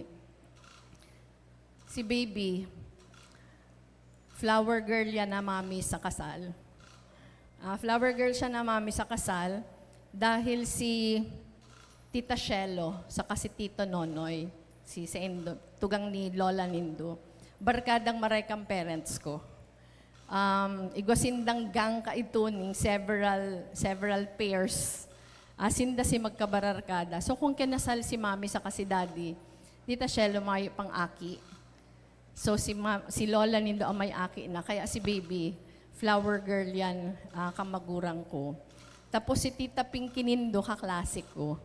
Si baby, flower girl yan na mami sa kasal. Ah, flower girl siya na mami sa kasal dahil si Tita Shelo saka si Tito Nonoy, si, si Indo, tugang ni Lola nindo, barkadang maray kan parents ko. Um, igwa sindang gang kaidto ning several, several pairs. Ah, sinda si magkabararkada. So, kung kinasal si mami saka si daddy, Tita Shelo, mayo pang aki. So, si ma-, si lola nindo ang may aki na, kaya si baby, flower girl yan, ah, kamagurang ko. Tapos si Tita Pinky nindo, kaklase ko.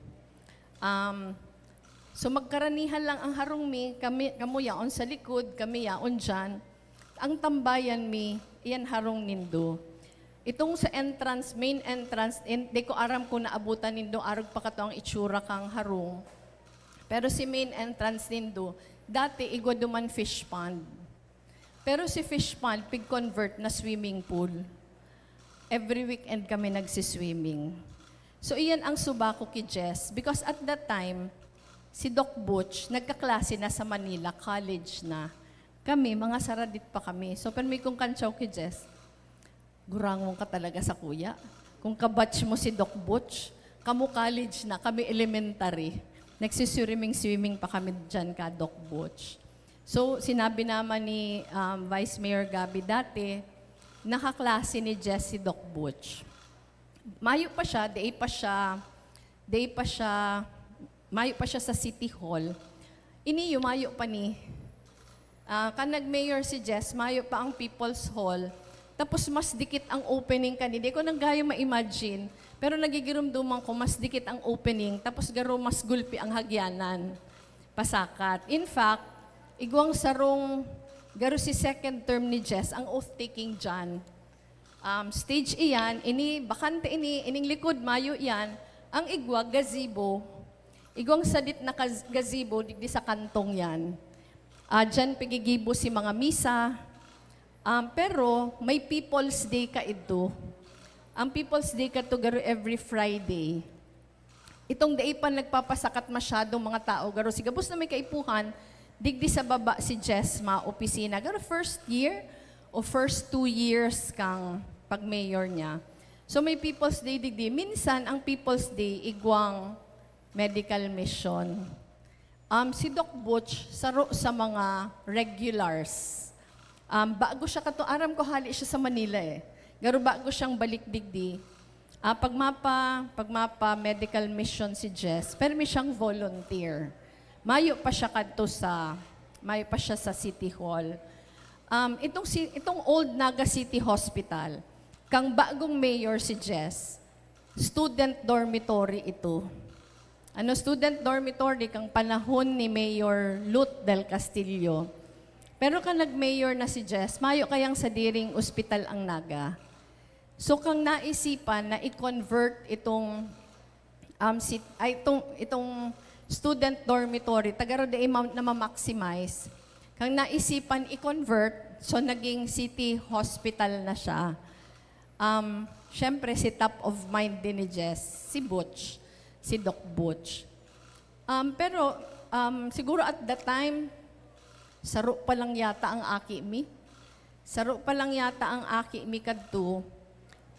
Um, so, magkaranihan lang ang harong mi, kami, kamo yaon sa likod, kami yaon dyan. Ang tambayan mi, iyan harong nindo. Itong sa entrance, main entrance, in, di ko aram kung naabutan nindo, arog pa kato ang itsura kang harong. Pero si main entrance nindo, dati igwa duman fish pond. Pero si fish pond, pig-convert na swimming pool. Every weekend kami nagsiswimming. So, iyan ang suba ko ki Jess. Because at that time, si Doc Butch, nagkaklase na sa Manila, college na. Kami, mga saradit pa kami. So, permi kong kantsaw ki Jess, "Gurangon ka talaga sa kuya. Kung kabatch mo si Doc Butch, kamo college na, kami elementary. Nagsiswimming-swimming pa kami dyan ka Doc Butch." So, sinabi naman ni, um, Vice Mayor Gabby dati, nakaklase ni Jess si Doc Butch. Mayo pa siya, dai pa siya, dai pa siya, mayo pa siya sa City Hall. Ini, mayo pa ni, ah, kan nag-mayor si Jess, mayo pa ang People's Hall. Tapos mas dikit ang opening kani. Di ko nang gayo ma-imagine, pero nagigirumduman ko, mas dikit ang opening, tapos garo mas gulpi ang hagyanan. Pasakat. In fact, igwang sarong, garo si second term ni Jess, ang oath-taking dyan. Um, stage iyan, ini, bakante ini, ining likod, mayo iyan, ang igwa, gazebo. Igwang sadit na kaz-, gazebo, digdi sa kantong yan. Ah, dyan pigigibo si mga misa. Um, pero may People's Day kaidto. Ang People's Day kato garo every Friday. Itong dai pa nagpapasakat masyadong mga tao, garo si gabos na may kaipuhan, digdi sa baba si Jess, mga opisina. Garo first year o first two years kang pag-mayor niya. So may People's Day digdi. Minsan ang People's Day, igwang medical mission. Um, si Doc Butch, saro sa mga regulars. Um, bago siya kato, aram ko hali siya sa Manila eh. Garo bago siyang balik digdi. Ah, pag mapa, pag mapa medical mission si Jess, permi siyang volunteer. Mayo pa siya kadto sa, mayo pa siya sa City Hall. Um, itong si, itong old Naga City Hospital, kang bagong mayor si Jess, student dormitory ito. Ano, student dormitory kang panahon ni Mayor Lut Del Castillo. Pero kan nag-mayor na si Jess, mayo kayang sadiring ospital ang Naga. So, kang naisipan na i-convert itong, um, si, ay, itong, itong student dormitory, ta garo dai ma-, na ma-maximize. Kang naisipan i-convert, so naging city hospital na siya. Um, syempre, si top of mind din ni Jess, si Butch, si Doc Butch. Um, pero, um, siguro at that time, saro pa lang yata ang aki mi. Saro pa lang yata ang aki mi kadto.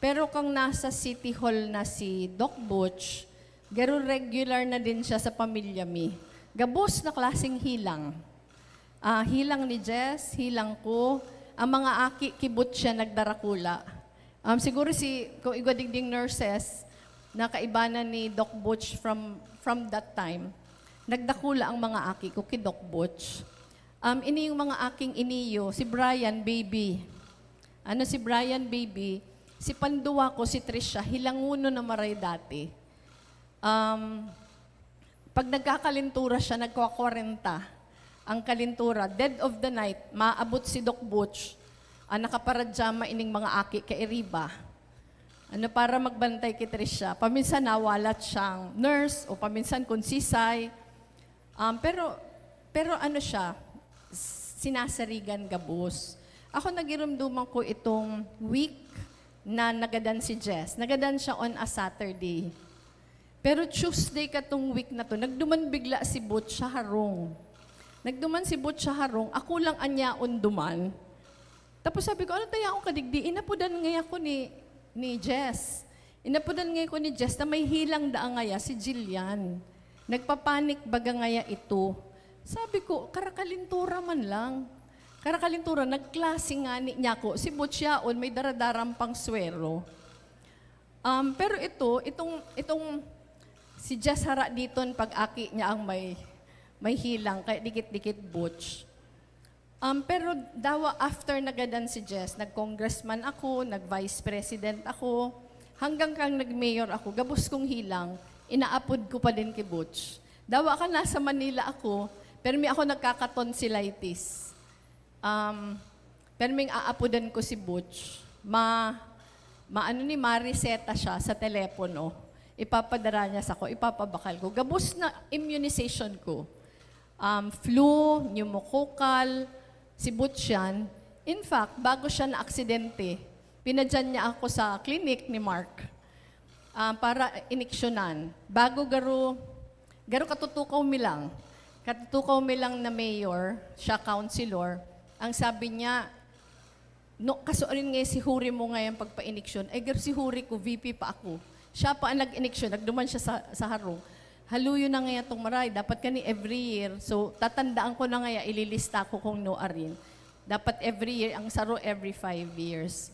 Pero kang nasa City Hall na si Doc Butch, garo regular na din siya sa pamilya mi. Gabos na klaseng hilang. Ah, hilang ni Jess, hilang ko. Ang mga aki, ki Butch siya nagdarakula. Um, siguro si, kung igwa digding nurses, na kaibanan ni Doc Butch from, from that time, nagdakula ang mga aki ko ki Doc Butch. Um, ini yung mga aking iniyo, si Brian, baby. Ano si Brian, baby? Si panduwa ko, si Trisha, hilanguno na maray dati. Um, pag nagkakalintura siya, nagkwa-kwarenta ang kalintura. Dead of the night, maabot si Doc Butch, ang nakaparadjama ining mga aki kairiba. Ano, para magbantay ki Trisha. Paminsan nawalat siyang nurse o paminsan kung sisay. Um, pero, pero ano siya, sinasarigan gabos. Ako nagirumduman ko itong week na nagadan si Jess. Nagadan siya on a Saturday. Pero Tuesday katong week na to, nagduman bigla si Butch sa harong. Nagduman si Butch sa harong, ako lang an yaon duman. Tapos sabi ko, "Ano ta yaon ka digdi?" Inapodan ngaya ko ni, ni Jess. Inapodan ngaya ko ni Jess na may hilang daa ngaya si Jillian. Nagpapanik baga ngaya ito. Sabi ko, "Karakalintura man lang." Karakalintura, nagklase ngani niya ko. Si Butch yaon, may daradaram pang swero. Um, pero ito, itong, itong si Jess hara diton pag-aki niya ang may, may hilang, kaya dikit-dikit Butch. Um, pero dawa after nagadan si Jess, nag-congressman ako, nag-vice president ako, hanggang kang nag-mayor ako, gabos kong hilang, inaapod ko pa din ki Butch. Dawa ka nasa Manila ako, pero may ako nagkakatonsillitis. Um, pero may aapodan ko si Butch. Ma, maano ni, mareseta siya sa telepono. Ipapadara niya sa ko, ipapabakal ko. Gabos na immunization ko. Um, flu, pneumococcal, si Butch yan. In fact, bago siya na-aksidente, pinadyan niya ako sa clinic ni Mark, ah, para iniksyonan. Bago garo, garo katutukaw mi lang. Katutukaw mi lang na mayor, siya councilor. Ang sabi niya, "No, kasuarin nga si Huri mo ngayon pagpa-iniksyon." Ay, garo si Huri ko, V P pa ako. Siya pa ang nag-iniksyon, nagduman siya sa, sa harong. Haluyo na ngaya tong maray, dapat kani every year. So, tatandaan ko na ngaya, ililista ko kung no arin. Dapat every year, ang saro every five years.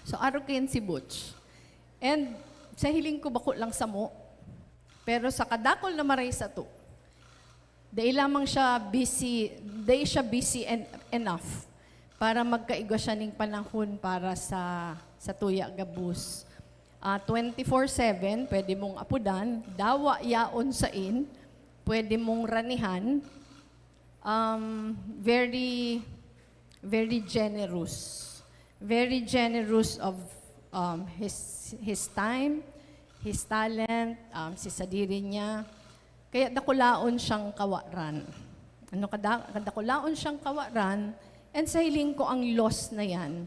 So, arog kayan si Butch. And sa hiling ko, bako lang samo. Pero sa kadakol na maray sato, dai lamang siya busy, dai siya busy en-, enough para magkaigwa siya ning panahon para sa, sa tuya gabos. Ah, twenty-four seven, pwede mong apodan. Dawa yaon sain, pwede mong ranihan. Um, very, very generous. Very generous of, um, his, his time, his talent, um, si sadiri niya. Kaya dakulaon siyang kawaran. Ano kada-, dakulaon siyang kawaran, and sa hiling ko ang loss na yan,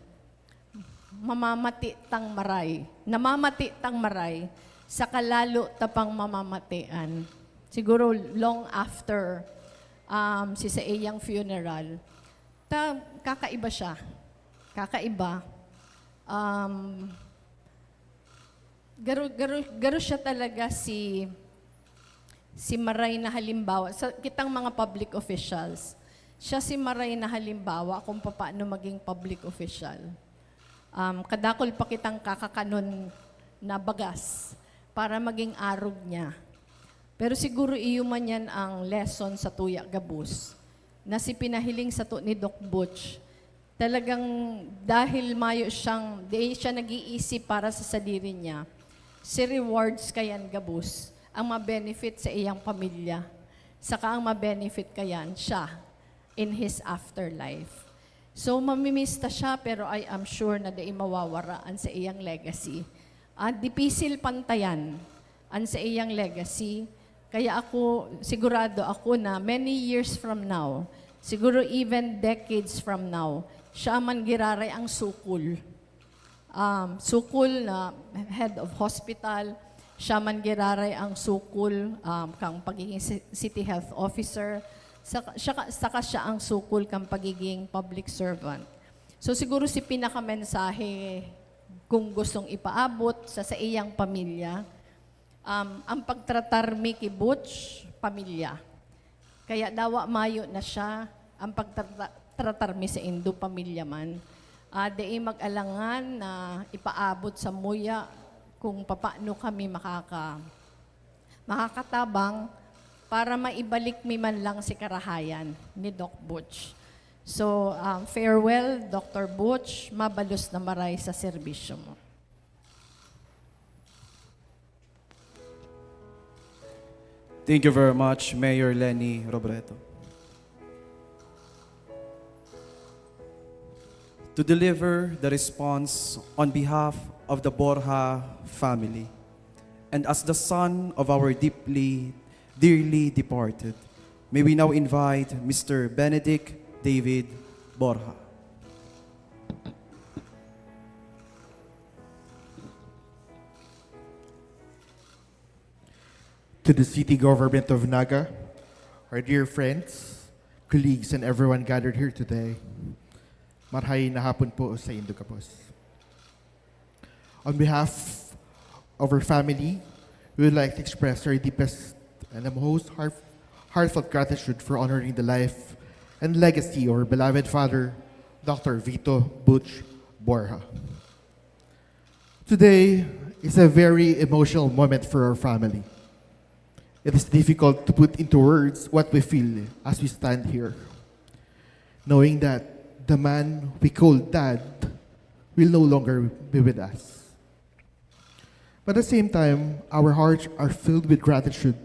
mamamati tang maray. Namamati tang maray, saka lalo ta pang mamamatian. Siguro long after, um, si sa iyang funeral. Ta, kakaiba siya. Kakaiba. Um, garo, garo, garo siya talaga si, si maray na halimbawa. Sa kitang mga public officials, siya si maray na halimbawa kung papaano maging public official. Um, kadakol pa kitang kakakanon na bagas para maging arog niya. Pero siguro iyo man yan ang lesson sa tuya gabos, na si pinahiling sato ni Doc Butch, talagang dahil mayo siyang, di siya nag-iisip para sa sadiri niya, si rewards kayan gabos ang ma-benefit sa iyang pamilya, saka ang ma-benefit kayan siya in his afterlife. So, mamimiss ta siya, pero I am sure na dai mawawara an sa iyang legacy. Ah, dipisil pantayan an sa iyang legacy. Kaya ako, sigurado ako na many years from now, siguro even decades from now, siya man giraray ang sukol. Um, sukol na head of hospital, siya man giraray ang sukol, um, kang pagiging ci-, city health officer, saka, siya ka-, saka siya ang sukol kang pagiging public servant. So, siguro si pinakamensahe kung gustong ipaabot sa, sa iyang pamilya, um, ang pagtratar mi ki Butch, pamilya. Kaya dawa mayo na siya, ang pagtrata-, tratar mi saindo, pamilya man. Ah, dai mag-alangan na ipaabot samuya kung papaano kami makaka-, makakatabang para maibalik mi man lang si karahayan ni Doc Butch. So, um, farewell, Doctor Butch. Mabalos na maray sa serbisyo mo. Thank you very much, Mayor Leni Robredo. To deliver the response on behalf of the Borja family, and as the son of our deeply, dearly departed, may we now invite Mister Benedict David Borja. To the city government of Naga, our dear friends, colleagues, and everyone gathered here today, marhay na hapon po sa indo gabos. On behalf of our family, we would like to express our deepest and the most heart, heartfelt gratitude for honoring the life and legacy of our beloved father, Doctor Vito Butch Borja. Today is a very emotional moment for our family. It is difficult to put into words what we feel as we stand here, knowing that the man we called Dad will no longer be with us. But at the same time, our hearts are filled with gratitude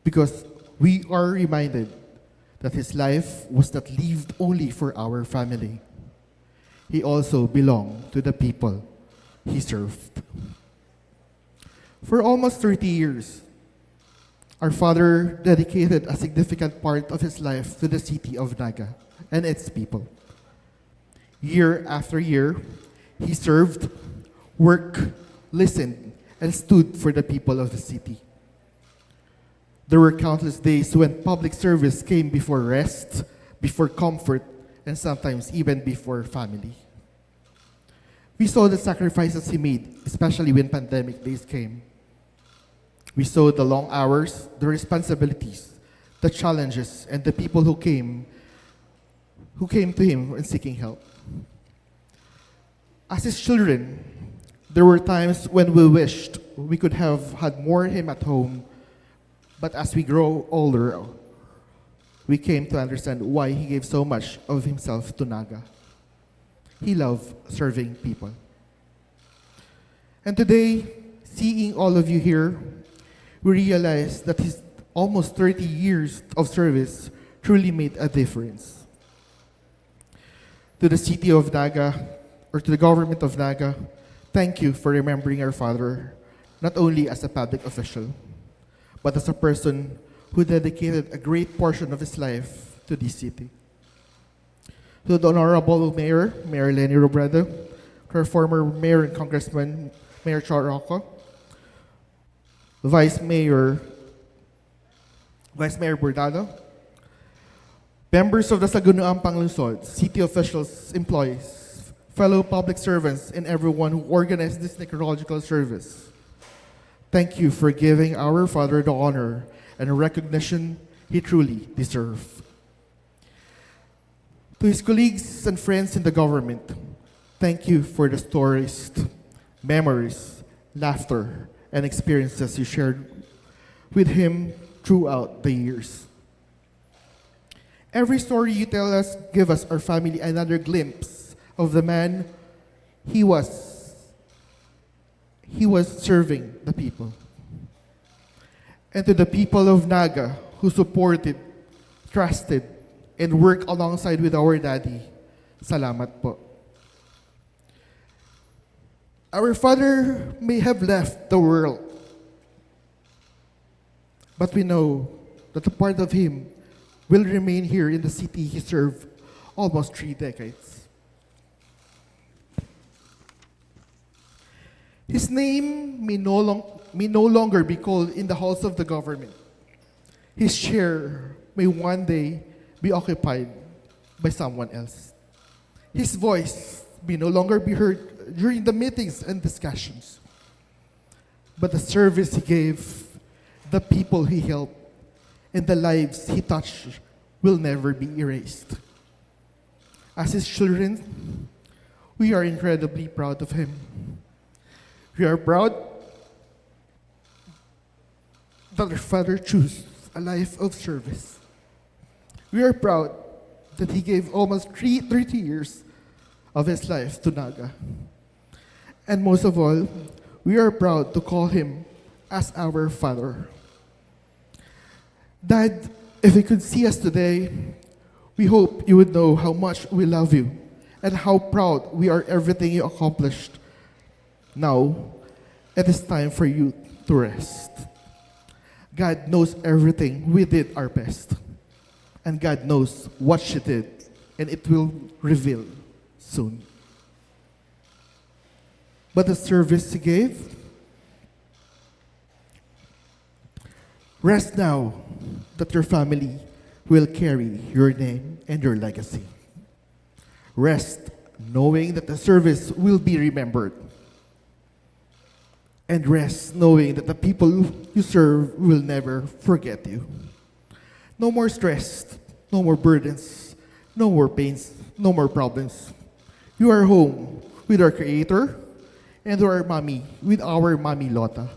because we are reminded that his life was not lived only for our family. He also belonged to the people he served. For almost thirty years, our father dedicated a significant part of his life to the city of Naga and its people. Year after year, he served, worked, listened, and stood for the people of the city. There were countless days when public service came before rest, before comfort, and sometimes even before family. We saw the sacrifices he made, especially when pandemic days came. We saw the long hours, the responsibilities, the challenges, and the people who came who came to him in seeking help. As his children, there were times when we wished we could have had more him at home, but as we grow older, we came to understand why he gave so much of himself to Naga. He loved serving people. And today, seeing all of you here, we realize that his almost thirty years of service truly made a difference. To the city of Naga, or to the government of Naga, thank you for remembering our father, not only as a public official, but as a person who dedicated a great portion of his life to this city. To the Honorable Mayor, Mayor Leni Robredo, to our former Mayor and Congressman, Mayor Char Roco, Vice Mayor, Vice Mayor Bordado, members of the Sagunuang Panglungsod, city officials, employees, fellow public servants, and everyone who organized this necrological service. Thank you for giving our father the honor and recognition he truly deserved. To his colleagues and friends in the government, thank you for the stories, memories, laughter, and experiences you shared with him throughout the years. Every story you tell us give us, our family, another glimpse of the man he was. He was serving the people. And to the people of Naga who supported, trusted, and worked alongside with our daddy, salamat po. Our father may have left the world, but we know that a part of him will remain here in the city he served almost three decades. His name may no, long, may no longer be called in the halls of the government. His chair may one day be occupied by someone else. His voice may no longer be heard during the meetings and discussions. But the service he gave, the people he helped, and the lives he touched will never be erased. As his children, We are incredibly proud of him. We are proud that our father chose a life of service. We are proud that he gave almost three, thirty years of his life to Naga. And most of all, we are proud to call him as our father. Dad, if you could see us today, we hope you would know how much we love you and how proud we are everything you accomplished. Now, it is time for you to rest. God knows everything. We did our best. And God knows what she did, and it will reveal soon. But the service he gave, rest now that your family will carry your name and your legacy. Rest knowing that the service will be remembered. And rest knowing that the people you serve will never forget you. No more stress, no more burdens, no more pains, no more problems. You are home with our Creator and our Mommy, with our Mommy Lota.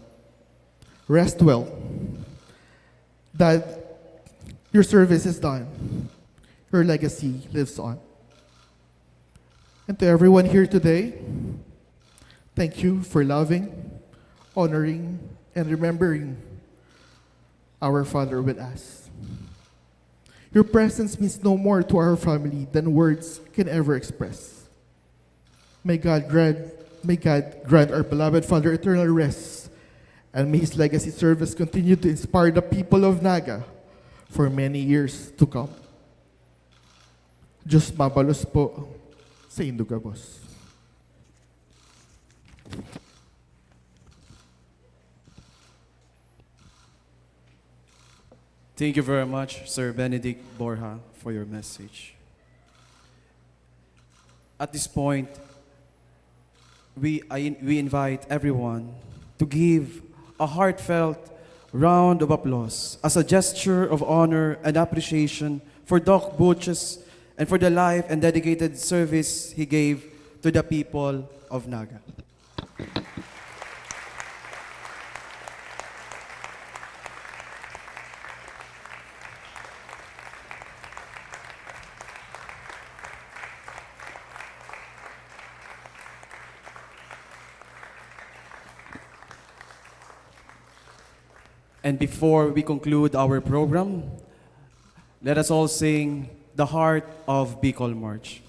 Rest well. Dad, your service is done. Your legacy lives on. And to everyone here today, thank you for loving, honoring, and remembering our father with us. Your presence means no more to our family than words can ever express. May God grant, may God grant our beloved father eternal rest, and may his legacy service continue to inspire the people of Naga for many years to come. Diyos mabalos po sa indo gabos. Thank you very much, Sir Benedict Borja, for your message. At this point, we, I, we invite everyone to give a heartfelt round of applause as a gesture of honor and appreciation for Doc Butchus and for the life and dedicated service he gave to the people of Naga. And before we conclude our program, let us all sing the Heart of Bicol March.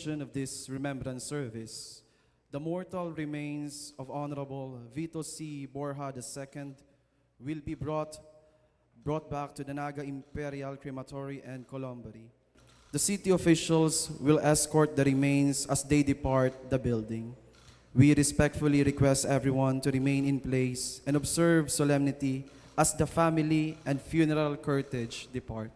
Of this remembrance service, the mortal remains of Honorable Vito C. Borja the second will be brought, brought back to the Naga Imperial Crematory and Columbary. The city officials will escort the remains as they depart the building. We respectfully request everyone to remain in place and observe solemnity as the family and funeral cortege depart.